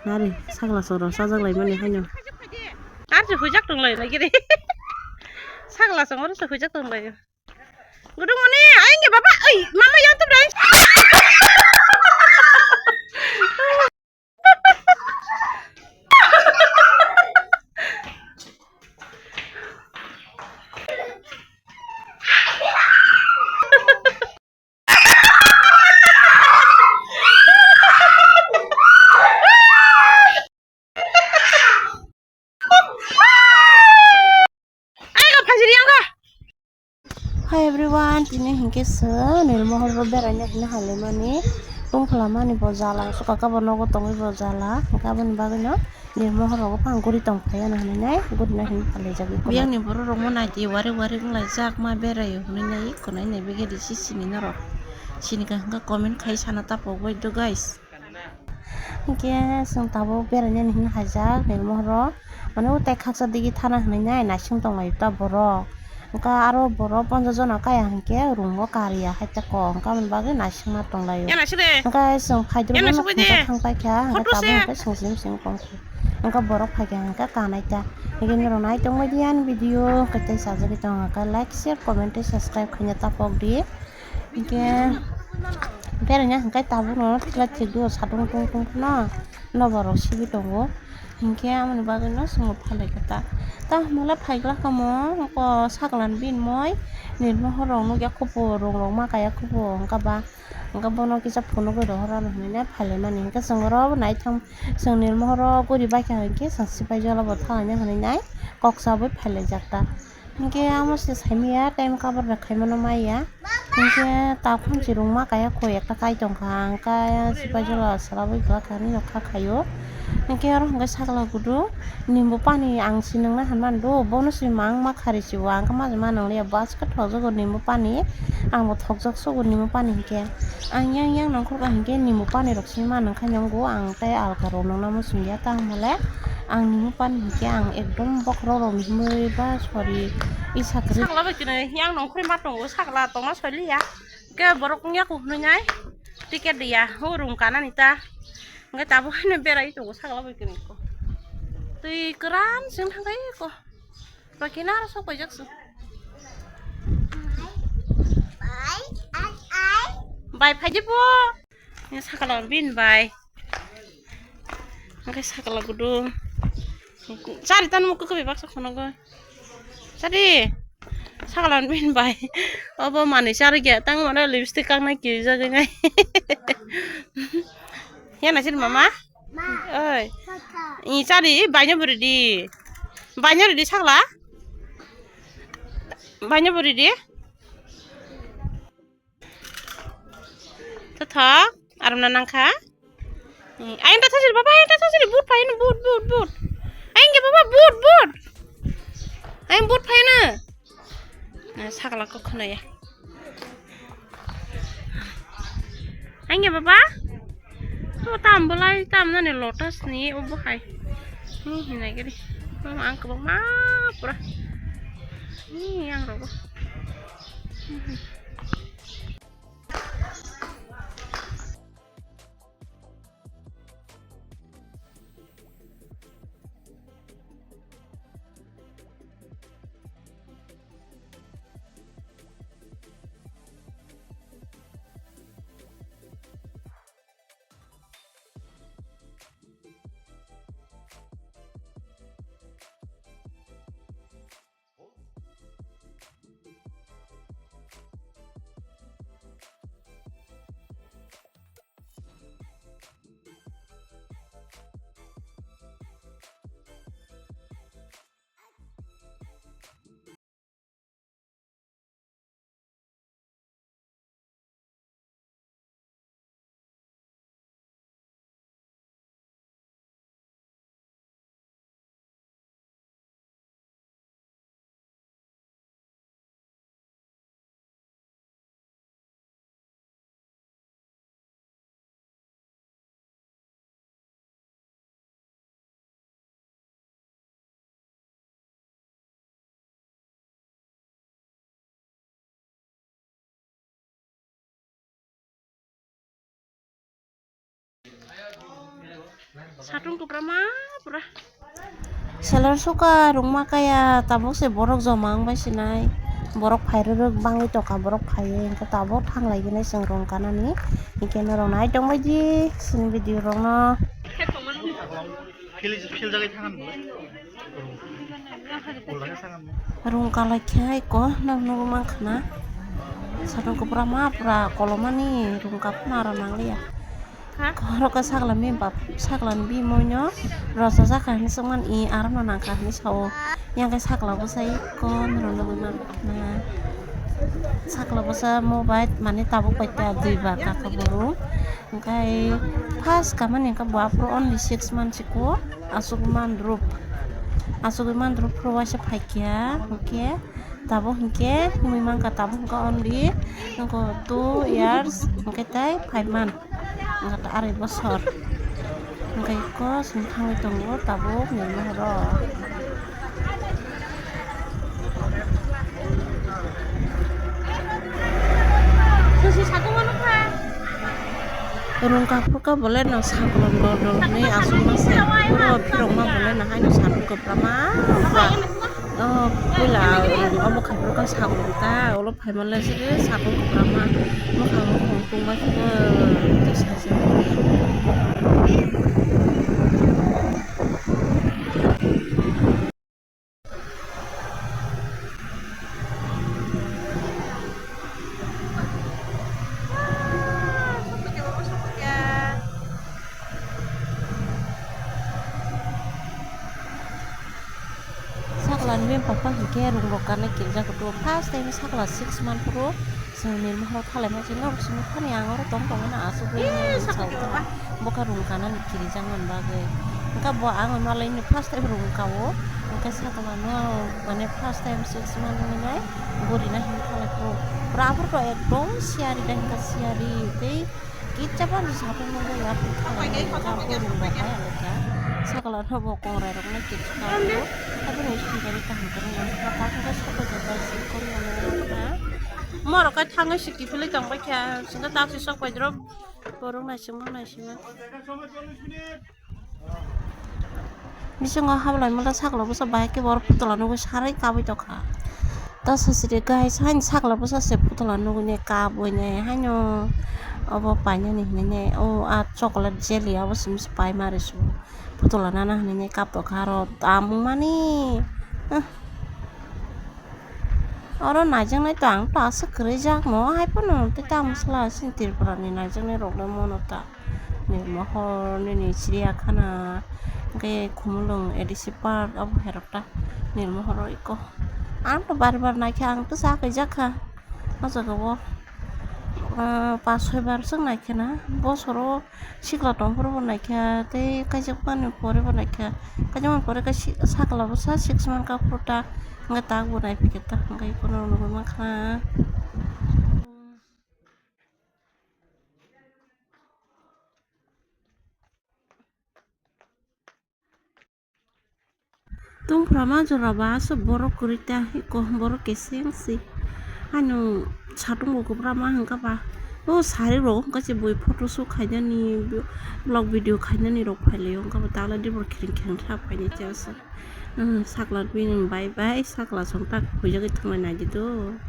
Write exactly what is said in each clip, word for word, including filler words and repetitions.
Nari, sakla soro sajak lai mani haino. Ar se huijak tong lai nai giri. Sakla songor se huijak tong lai. Gudung mani, ai nge baba, oi, mama yang tu dai. Hi everyone, tini hinkhe se Nirmohor ro beraina hino halaimani, tongphalamani bo jala, suka kabo nogo tongwi bo jala, hinkhe aboni bagwino Nirmohor rogo phang guri tongphai ano hinwi nai, gurina hini phalai jagwi. Biyangni borok rok mo naidi wari wari wnglaijak ma beraio hinwi nai, ekko nai nai begedi sisini norok. Sini kaham khe comment khai sana tapok bai do guys. Hinkhe chwng tabuk berainani hinwi haijak Nirmohor ro. Mane o tai khaksa digi thana hinwi nai naising tonglaio ta borok. Hinkhe aro borok ponchash jona kaya hinkhe room o kariya hai ta kok. Hinkhe aboni bagwi naisingma tonglaio. Hinkhe chwng phaidrwino thangpaikha, hinkhe tabuk hinkhe chwng simi simi tongkha. Hinkhe borok phaikha hinkhe kanai ta. Hinkhe norok nai tongbaidi ani video, hinkhe tei chajagwi tongo hinkhe like, share, comment tei subscribe khaina tapokdi. Hinkhe beraina hinkhe tabukno thikla thikdu sadung tong tong phano nobar rok sibui tongo. Hinkhe amoni bagwino chwngno phalai kha ta. Ta hwnle phaiglak kamo oko saklan bini moi Nirmohor rok nukya kuphur rong rok ma kaya kuphur wngkha ba. Hinkhe bono kisa phunugwi rohor ano hinwi nai phailaimani hinkhe chwng oro naithang chwng Nirmohor rok guri baikha hinkhe chwng Sipaijala bo thanglaina hinwi nai kok chabwi phailaijak ta. Hinkhe amo se saimaya time cover rok khaimano maya. Hinkhe takhum chirung ma kaya koi ekta kai tongkha, ang kaya Sipaijala salabwi glak kha hinwi nokha khaio. Hinkhe oro hinkhe sakla gudu nimbu pani ang sinwngna hinmani do, bono se mang ma khari se o, ang khe majima nwngliya, bus khe thokjago nimbu pani, ang bo thokjak sobo nimbu pani hinkhe. Ang yang yang nongkhorkha hinkhe nimbu pani rok se ma nangkha nongo, ang tei alka rok nongna muchungya, tamo le ang nimbu pani hinkhe ang ekdom bokhorok rok himwi ba sori isa kwrwi. Sakla bai kwnwi yang nongkhorwi ma tongo, sakla tongma soi liya, hinkhe borok wngya kok hwnwi nai ticket diya, o room kanani ta, hinkhe tabuk haino berai tongo sakla bai kwnwi ko, twi kwran se wng thangkha eko. Rokina aro sok paijak su. Bai phaidi bo. Ni sakala bin bai. Angke sakala gudu. Chari tan mukku ke bebak sok khono go. Chari. Sakala bin bai. Obo mani chari ge tang mana lipstick kang nai ki jagwi nai. Ya na sin mama. Oi. I chari baino buri di. Baino buri di sakla. Baino buri di. Totho, aram na nangkha. Ayang ta thajir baba, ayang ta thajir but phaino but but but. Ayang ge baba but but. Ayang but phaino. Sakla kok khwnaya. Angya baba? O tam bolai tam nani lotus ni obo hai. Ni hinai gari. Ang kebang ma pura. Ni yang rogo. Satung kwbra ma pura. Seller suka rungma kaya, tabuk se borok joma wng bai sinai. Borok phai rwrwk bangwi tongkha, borok phaiwi hwnkhe tabuk thang lai gini chwng rung kanani. Hwnkhe norok nai tongbai di chini video rokno. Phil, phil jagwi thangan bwlai. Rung kalai khe eko, nok nugwi mankha na. Satung kwbra ma pura kolomani rung kaphana aro nangliya. Oro khe sakla bini bap, sakla ni bini moi no rwchajak kha hinwi swngmani, aro no nang kha hinwi sa-o. Yang khe sakla bwsa eko norok nugwi mankha na. Sakla bwsa mobile mane tabuk bai ta dui bar kakha boro. Hwnkhe first kamani hwnkhe bo aphuru only six months eko. Asugwi mandrup, asugwi mandrup phuru waisa phaikha, hwnkhe tabuk hwnkhe himwi mankha, tabuk hwnkhe only nokho two years hwnkhe tei five month, wngkha ta arai bosor. Hwnkhe eko chwng thangwi tongo tabuk nini mohoro. Rung kaphuru kha bole no saklom dol dol hinwi aswk ma se. Oro phirok ma bole no haino satung kwbra ma. Oh, puila omo khaphuru kha saklom ta. Ulo phai ma le se satung kwbra ma. Mwkhang mukhang tungma se. Sakla ni bini papa hwnkhe rung rok kanai kirijak, first time sakla six month phuru. Chwng nini mohoro thalaima se norok simi phani ang oro tong tongmani asugwi nini sakla sal ta. Bokha rung kanani kirijak mani bagwi. Hwnkhe bo ang malaini first time rung ka-o. Hwnkhe sakla no mane first time six month wngwi nai gurina himkha lai phuru. Pura aphuru to ekdom siyari da hwnkha siyari tei kicha phano satung nugwi ya phuru thalaima hwnkha bo rung rok hai aleka. Sakla no bo kongrai rok no kirijak ka-o. Aboni sumjari kaham kwrwng nangkha. Tabuk khe sokojabai se kori ya nangkha. Morok kai thangwi se kiphilwi tongbai kha, singkhe taksi sok bai drop borok naisingma naisingma. Bisingo hablaimala sakla bwsa bai khe borok putla nugwi sarai kabwi tongkha. Ta sasiri guys, haini sakla bwsa se putla nugwi ne kabwi ne haino obo painani hinwi ne o a chocolate jelly abo simi se pai mari su putla nana hinwi ne kap tongkha aro tamungmani. Oro naijaknai to ang to aswk kwrwi jak no, hai phano tei tamo sala chini Tripura ni naijaknai rok le mono ta. Nirmohor nini Chiriyakhana, hwnkhe Khumulwng A D C park, abo hai rok ta Nirmohor eko. Ang to bar bar naikha, ang to cha kaijak kha. O jaga o, ah, pas soi bar swk naikhe na, bosoro sikla tong phuru bo naikha, tei kaijak mani pore bo naikha, kaijak mani pore khe si-, sakla bwsa six month ka phuru ta, hwnkhe tak bo naiphikhe ta, hwnkhe eko no nugwi mankha. Tungphra ma jora ba aswk borok kwrwi ta eko borok keseng si. Haino satung bo kwbra ma hwnkha ba. O sari rok hwnkha se bui photo shoot khainani vlog video khainani rok phailaio hwnkha ba tala dibor khiring khiring khe phainai te aswk. Sakla bini bai bai sakla song tak huijagwi thwnglai naidi do.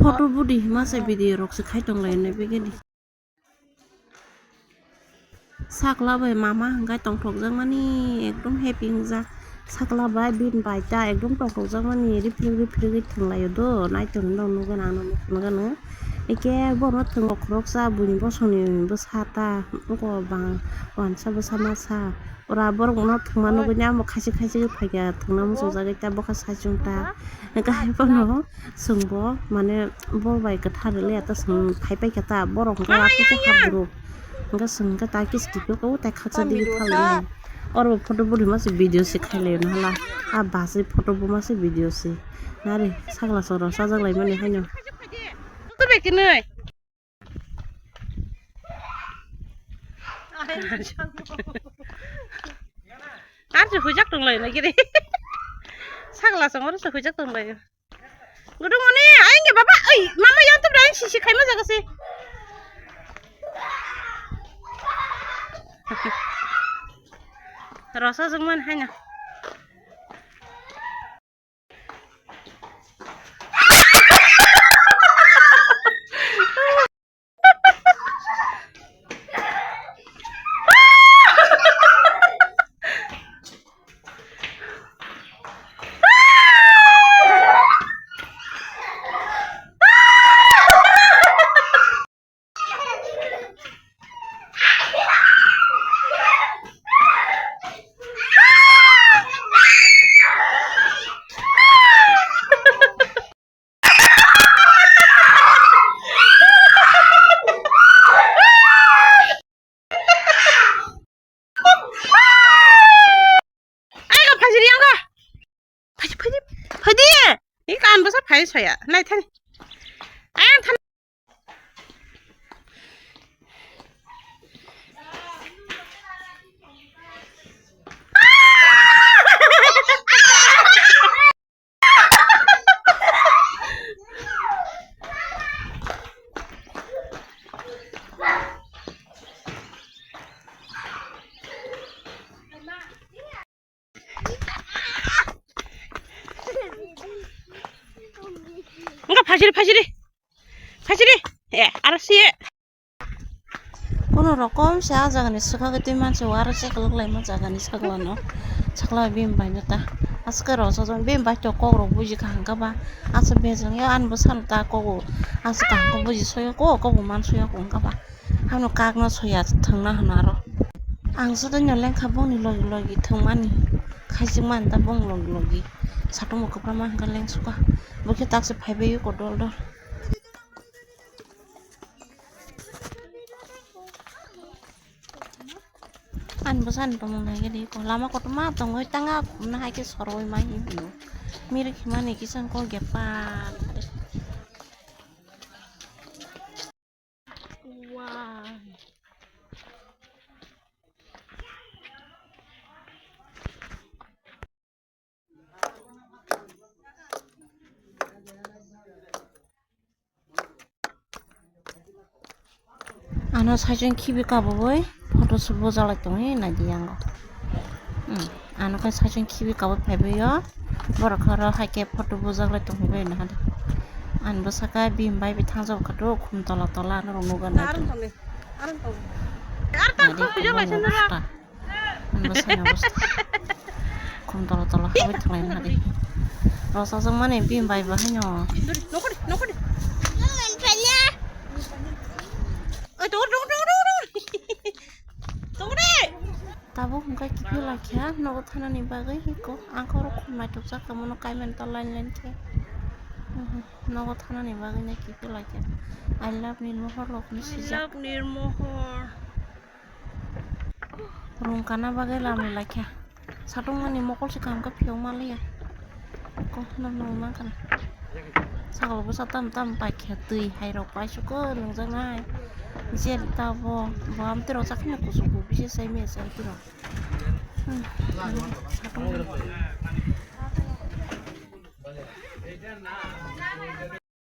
Photo budi hima se video rok se khai tonglaio na begani. Sakla bai mama hwnkhe tongthokjakmani ekdom happy wngjak. Sakla bai bini bai ta ekdom tongthokjakmani riphrwk riphrwk thwnglaio do. Naitongno nukgwi ang nukgwino. Eke borokno thwngwi khoroksa buini bosongni bwsa ta. Oko bang wansa bwsa masa. Ora borok bono thwngma nugwi amo khaisi khaisi phaikha thwngna muchungjagwi ta bokha saichung ta. Hwnkhe hai phano. Chwng bo mane bor bai kwthar rwliya ta chwng phai paikha ta borok hwnkhe aphuru khe hapduruk hwnkhe chwng hwnkhe ta kiski philko tai khaksa digi phalwi oro bo photo budi ma se video se khailaio nahala ah bus ni photo bo ma se video se nari sakla sora sajak lai mani haino. Ar se hujak tong lai na giri. Sagla song oro se hujak tong lai. Gudung mani, ayang ge baba, oi, mama yang tu berani sisi khai ma jaga se. Rosa jwngmani haino. Ai, ka phajiri ang ka. Phaji, phaji, phaji. Ikan bwsa phai soya. Nai thani. Ai, ang thani. Wngkha phajiri, phajiri, phajiri. Eh, aro siye. Kono rokom se ah jagani swkagwi twi manse o, aro cheklok laima jagani saklano. Sakla bini bai no ta. Aske rosajak bini bai to kok rok buji kaham kha ba. Asa bejeng yo ani bwsano ta kogo. Asa kaham khe buji soyako, kobo man soyako wngkha ba. Ano kakno soya thwngna hwnwi aro. Ang jotono lengkha bongni logi logi thwngmani. Khaichikmani ta bong logi logi. Satung bo kwbangma hwnka lengsukha. Bo khe taksa phaibaio ko dol dol. Ani bwsani tongmung naikhe di ko lama kotorma tongwi tanga khumna hai khe sorwi ma hi hino. Mirik himani kisa kok ya pal. Wow. Ano saichung khibi kabui photo shoot bojalai tongwi naidi yango. Hmm, ano khe saichung khibi kabui phaibaio. Borok oro hai khe photo bojaklai tongwi bai nahadi. Ani bwsaka bini bai bi thangjak kha to khum tola tola ano rw nukha naidi. Naidi khum rw nukha. Bwsani obostha. Khum tola tola habwi thwnglaina di. Rosajak mani bini bai bo haino. Oi, tongo, tongo, tongo, tongo, tongo. Tongo de. Tabuk hwnkhe kiphilakha nogo thanani bagwi hiko. Ang khe oro khum naithokjak tongmano kaimani ta line line khe. Mhm. Nogo thanani bagwi no kiphilakha. I love Nirmohor rokni swijak. I love Nirmohor. Rung kana bagwi lamwi laikha. Satung mani mokol se kaham khe phiyok manliya. Kok no nung mankha na. Sakal bwsa tam tam paikha twi hai rok paisukhe nungjaknai. Je ta bo bo amtwi rok chakhwlai kuchuk bo bisi sai mia se amtwi rok. Hmm. Satung mani.